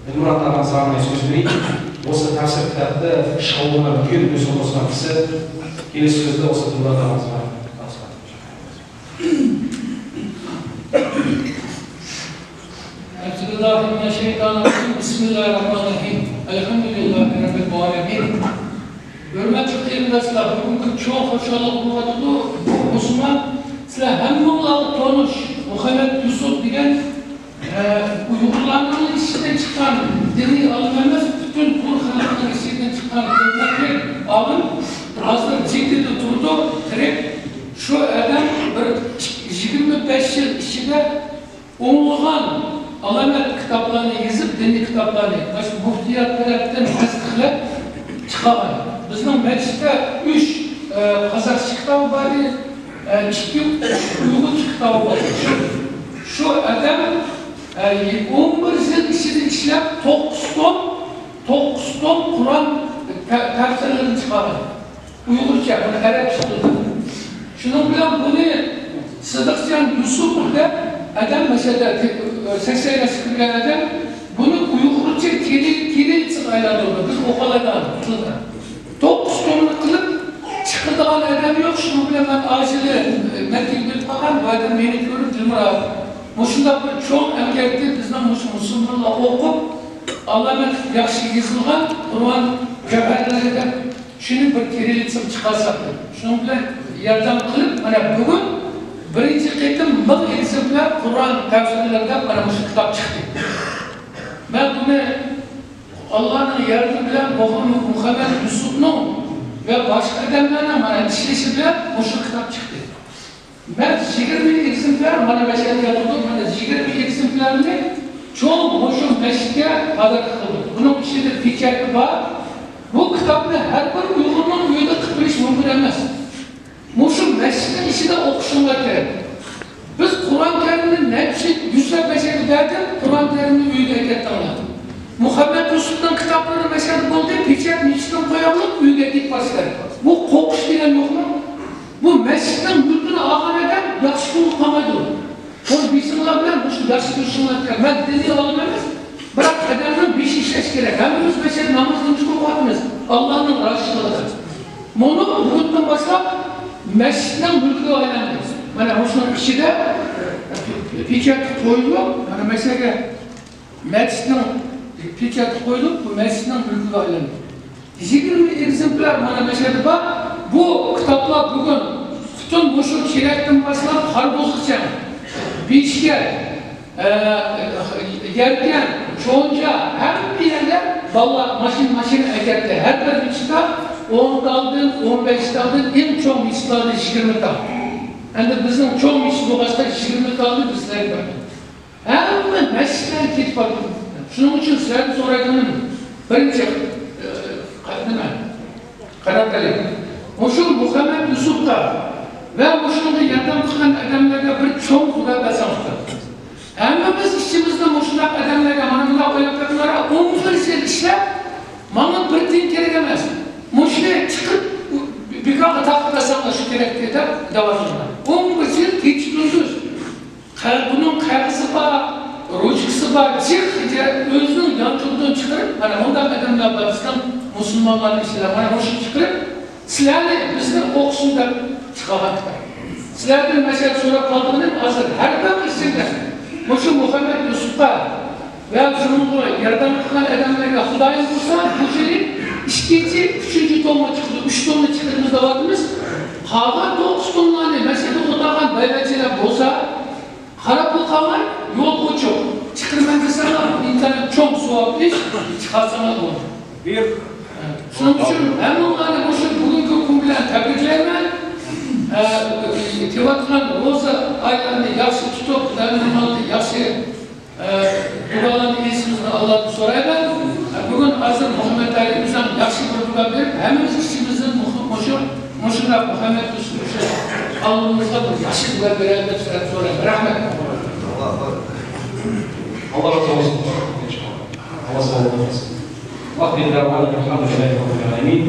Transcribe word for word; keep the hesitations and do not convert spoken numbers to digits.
دىلمۇرات ئاغا ساڭا سۆز بېرەي. بولسا تەپسىر كىتابتا شاۋۇللار كۆپ يۈز ئوتتۇز كىشى. كېلىسى سۆزدە بولسا دىلمۇرات ئاغا ساڭا. أعوذ بالله من الشيطان الرجيم. بسم الله الرحمن الرحيم. الحمد لله رب العالمين. ھۆرمەتلىك قېرىنداشلار، بۈگۈنكى چوڭ خۇشاللىق بولۇۋاتىدۇ. بۇ مۇسۇلمان، سىلەر ھەممىڭلارغا تونۇش مۇھەممەد يۈسۈپ دېگەن ئۇيغۇرلارنىڭ ئىچىدىن چىققان دىنىي ئالىم ئەمەس، پۈتۈن تۈرك خەلقىنىڭ ئىچىدىن چىققان ھۆرمەتلىك ئالىم، ھازىر جىددىيدە تۇرىدۇ، تىرىك. شۇ ئادەم بىر يىگىرمە بەش يىل ئىچىدە ئوڭلىغان ئالامەت كىتابلارنى يېزىپ، دىنىي كىتابلارنى مۇشۇ مۇفتىيات تەرەپتىن تەستىقلاپ چىقارغان. بىزنىڭ مەسچىتتە ئۈچ، ئە، قازاقچە كىتابى بار ئىدى، ئە، ئىككى ئۇيغۇرچە كىتابى بار. شۇ، شۇ ئادەم، ئە، ئون بىر يىل ئىچىدە ئىشلەپ، توققۇز توم، توققۇز توم قۇرئان تە-، تەپسىرلىرىنى چىقارغان. ئۇيغۇرچە، بۇنى ئەرەبچە تىلدا. شۇنىڭ بىلەن بۇنى سىدىقجان يۈسۈپ دەپ ئادەم، مەسىلەن، سەكسەن ياشقا كىرگەن ئادەم، بۇنى ئۇيغۇرچە كىرىل-، كىرىللىتسىغا ئايلاندۇردى. بىز ئوقۇۋالىدىغان تىلدا. توققۇز تومنى قىلىپ چىقىدىغان ئادەم يوق. شۇنىڭ بىلەن مەن ئاشۇنى مەكتەپكە بېرىپ قالغان، بۇ ئادەم مېنى كۆرۈپ، دىلمۇرات، مۇشۇنداق بىر چوڭ ئەمگەكنى بىزنىڭ مۇشۇ مۇسۇلمانلار ئوقۇپ، ئالامەت ياخشى يېزىلغان قۇرئان گەۋھەرلىرى دەپ شۇنى بىر كىرىللىتسىغا چىقارساق دەپ. شۇنىڭ بىلەن ياردەم قىلىپ، مانا بۈگۈن بىرىنچى قېتىم مىڭ ئېگزېمپلار قۇرئان تەپسىرلىرى دەپ مانا مۇشۇ كىتاب چىقتى. مەن بۇنى ئاللانىڭ ياردىمى بىلەن مۇھەممەد يۈسۈپنىڭ ۋە باشقا ئادەملەرنىڭ مانا ئىشلىشى بىلەن مۇشۇ كىتاب چىقتى. مەن يىگىرمە ئېگزېمپلار، مانا مەسچىتتە ياتىدۇ، مانا يىگىرمە ئېگزېمپلارنى چوڭ مۇشۇ مەسچىتكە پاداكا قىلدىم. بۇنىڭ ئىچىدە پېچاتى بار. بۇ كىتابنى ھەر بىر ئۇيغۇرنىڭ ئۆيىدە قىلىپ بېرىش مۇمكىن ئەمەس. مۇشۇ مەسچىتنىڭ ئىچىدە ئوقۇشۇڭلار كېرەك. بىز قۇرئان كەرىمنى نەچچە يۈزلەپ مەسچىتكە بەردۇق، قۇرئان كەرىمنى ئۆيگە ئەكەتتىڭلار. مۇھەممەد يۈسۈپنىڭ كىتابلىرى مەسچىتتە بولدى، پېچات مەسچىتتىن قويايلى، ئۆيگە ئەكېلىپ بارسىلەر. بۇ قورقۇش دېگەن يوقمۇ؟ بۇ مەسچىتنىڭ مۈلكىنى ئالغان ئادەم ياخشى كۈنگە قالمايدۇ. بۇنى بىلسىڭلار بىلەن مۇشۇ ياخشى كۆرۈشۈڭلار كېرەك. مەن دىنىي ئالىم ئەمەس، بىراق ئادەمنىڭ بېشى ئىشلەش كېرەك. ھەممىمىز مەسچىتتە ناماز نېمىشقا ئوقۇۋاتىمىز؟ ئاللانىڭ رازىلىقى ئۈچۈن. بۇنى بۈگۈندىن باشلاپ مەسچىتنىڭ مۈلكىگە ئايلاندى. مانا مۇشۇنىڭ ئىچىدە پېچاتى قويۇلۇپ، مانا مەسىلەگە مەسچىتنىڭ پېچاتى قويۇلۇپ، بۇ مەسچىتنىڭ مۈلكىگە ئايلاندى. يىگىرمە ئېگزېمپلار مانا مەسچىتتە بار. بۇ كىتابلار بۈگۈن پۈتۈن مۇشۇ چېرەكتىن باشلاپ خاربۇزغىچە، بېشكەك، ئە، يەركەن، چونجا، ھەممە يەرلەر بالىلار ماشىنا، ماشىنا ئەكەتتى. ھەر بىر مەسچىتتە ئون تالدىن، ئون بەش تالدىن، ئەڭ چوڭ مەسچىتلەردە يىگىرمە تال. ئەمدى بىزنىڭ چوڭ مەسچىت بولغاچقا يىگىرمە تالنى بىز سىلەرگە بەردۇق. ھەممە مەسچىتلەر كېتىپ بارىدۇ. شۇنىڭ ئۈچۈن سىلەردىن سورايدىغىنىم، بىرىنچى، ئە، نېمە؟ قانات ئېلىڭ. مۇشۇ مۇھەممەد يۈسۈپقا ۋە مۇشۇنىڭغا ياردەم قىلغان ئادەملەرگە بىر چوڭ خۇدا بەرسەڭلار. ھەممىمىز ئىچىمىزدە مۇشۇنداق ئادەملەرگە مانا مۇنداق ئويلاپ بېقىڭلار، ئون بىر يىل ئىشلەپ، ماڭا بىر تىيىن كېرەك ئەمەس. مۇشۇنى چىقىپ بىكارغا تارقىتىۋەتسەڭلار شۇ كېرەكتى دەپ دەۋاتىدىغان. ئون بىر يىل كېچە كۈندۈز قە-، بۇنىڭ قەغىزى بار، رۇچكىسى بار، جىق، ئۆزىنىڭ يانچۇقىدىن چىقىرىپ، مانا مۇنداق ئادەملەر بار، بىزنىڭ مۇسۇلمانلارنىڭ ئىچىدە، مانا مۇشۇنى چىقىرىپ، سىلەرنى، بىزنى ئوقۇسۇن دەپ چىقارغان كىتاب. سىلەردىن مەسلىھەت سوراپ قالدىغىنىم ھازىر ھەر بىر ئىچىدە مۇشۇ مۇھەممەد يۈسۈپقا ۋە شۇنىڭغا ياردەم قىلغان ئادەملەرگە خۇدايىم بۇيرۇسا، بۇ يىلى ئىككىنچى، ئۈچىنچى تومغا چىقىدۇ، ئۈچ تومنى چىقىرىمىز دەۋاتىمىز. قالغان توققۇز توملارنى مەسچىتتە ئولتۇرغان بەيۋەچچىلەر بولسا، قاراپلا قالماي، يول ئوچۇق. چىقىرىمەن دېسەڭلار، بۇ ئىنتايىن چوڭ ساۋابلىق ئىش، چىقارساڭلار بولىدۇ. شۇنىڭ ئۈچۈن ھەممىڭلارنى مۇشۇ بۈگۈنكى كۈن بىلەن تەبرىكلەيمەن. ئە، كېلىۋاتقان روزا ئايلىرىنى ياخشى تۇتۇپ، خۇداينىڭ ئالدىدا ياخشى، ئە، دۇئالارنى ئېيتىشىمىزنى ئاللادىن سورايمەن. ئە، بۈگۈن ھازىر مۇھەممەد ئەلى ئۆزۈڭ ياخشى بىر دۇئا بېرىپ، ھەممىمىز ئىچىمىزدىن مۇشۇ، مۇشۇ، مۇشۇنداق مۇھەممەد يۈسۈپ ئۈچۈن ئاللىمىزغا بىر ياخشى دۇئا بېرەيلى دەپ سىلەردىن سورايمەن. رەھمەت. ئاللا رازى بولسۇن. ئاللا ساغلىق بەرسۇن. ۋاخىر دەۋانا ئەلھەمدۇلىللاھى رەببىل ئالەمىن.